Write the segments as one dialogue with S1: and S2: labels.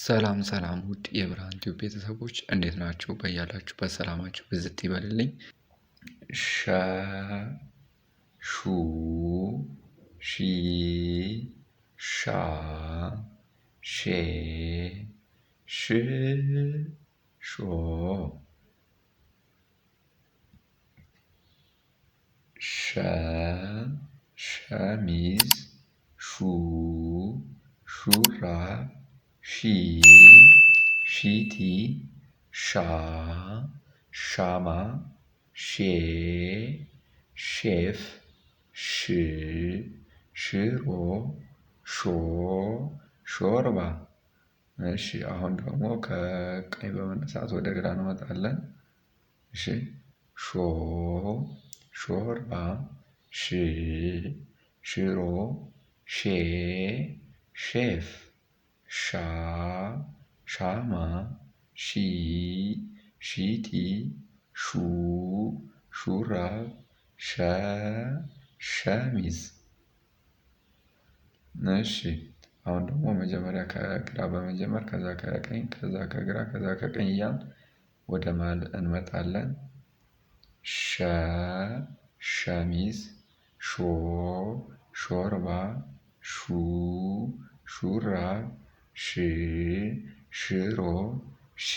S1: ሰላም ሰላም ውድ የብርሃን ቲዩብ ቤተሰቦች እንዴት ናችሁ? በያላችሁበት ሰላማችሁ ብዝት ይበልልኝ። ሸ ሹ ሺ ሻ ሼ ሽ ሾ ሸ ሸሚዝ ሹ ሹራብ ሺ ሺቲ ሻ ሻማ ሼ ሼፍ ሽ ሽሮ ሾ ሾርባ። እሺ አሁን ደግሞ ከቀኝ በመነሳት ወደ ግራ እንመጣለን። እሺ ሾ ሾርባ ሽ ሽሮ ሼ ሼፍ ሻ ሻማ ሺ ሺቲ ሹ ሹራብ ሸ ሸሚዝ። እሺ አሁን ደግሞ መጀመሪያ ከግራ በመጀመር ከዛ ከቀኝ ከዛ ከግራ ከዛ ከቀኝ እያልን ወደ መሃል እንመጣለን። ሸ ሸሚዝ ሾ ሾርባ ሹ ሹራብ ሽ ሽሮ ሺ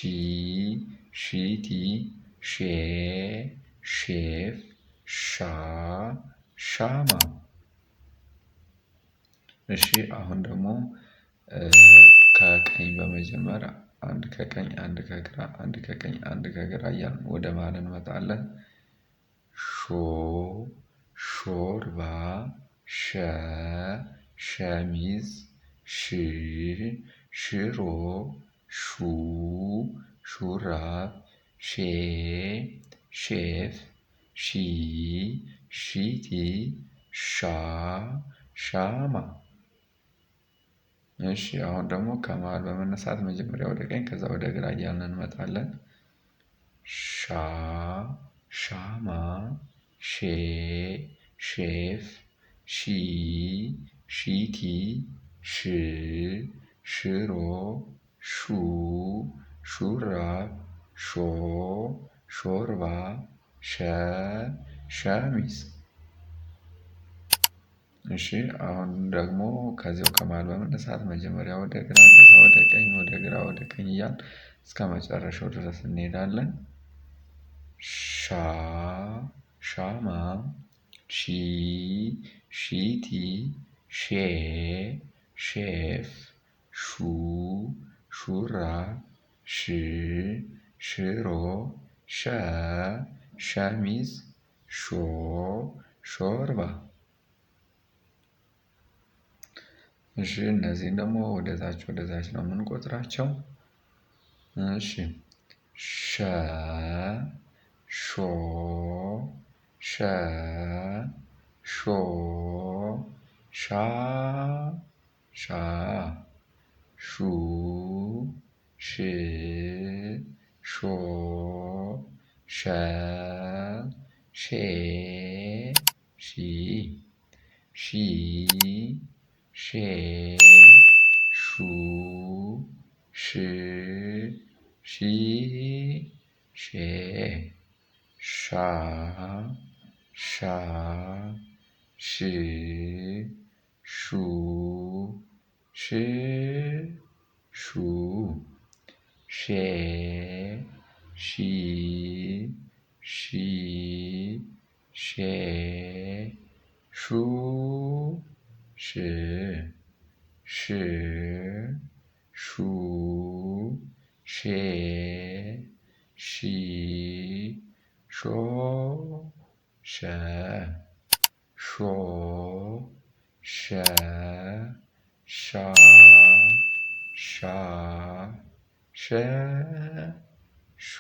S1: ሺቲ ሼ ሼፍ ሻ ሻማ። እሺ አሁን ደግሞ ከቀኝ በመጀመር አንድ ከቀኝ አንድ ከግራ አንድ ከቀኝ አንድ ከግራ እያልን ወደ መሃል እንመጣለን። ሾ ሾርባ ሸ ሸሚዝ ሽ ሽሮ ሹ ሹራብ ሼ ሼፍ ሺ ሺቲ ሻ ሻማ። እሺ አሁን ደግሞ ከመሃል በመነሳት መጀመሪያ ወደ ቀኝ ከዛ ወደ ግራ እያልን እንመጣለን። ሻ ሻማ ሼ ሼፍ ሺ ሺቲ ሽ ሽሮ ሹ ሹራብ ሾ ሾርባ ሸ ሸሚዝ። እሺ አሁን ደግሞ ከዚያው ከመሃል በመነሳት መጀመሪያ ወደ ግራ ከዛ ወደ ቀኝ ወደ ግራ ወደ ቀኝ እያልን እስከ መጨረሻው ድረስ እንሄዳለን። ሻ ሻማ ሺ ሺቲ ሼ ሼፍ ሹ ሹራብ ሽ ሽሮ ሸ ሸሚዝ ሾ ሾርባ። እሺ እነዚህን ደግሞ ወደ ታች ወደ ታች ነው የምንቆጥራቸው። እሺ ሸ ሾ ሸ ሾ ሻ ሻ ሹ ሽ ሾ ሸ ሼ ሺ ሺ ሼ ሹ ሽ ሺ ሼ ሻ ሻ ሽ ሹ ሽ ሹ ሼ ሺ ሺ ሼ ሹ ሽ ሽ ሹ ሼ ሺ ሾ ሸ ሾ ሸ ሻ ሻ ሸ ሾ።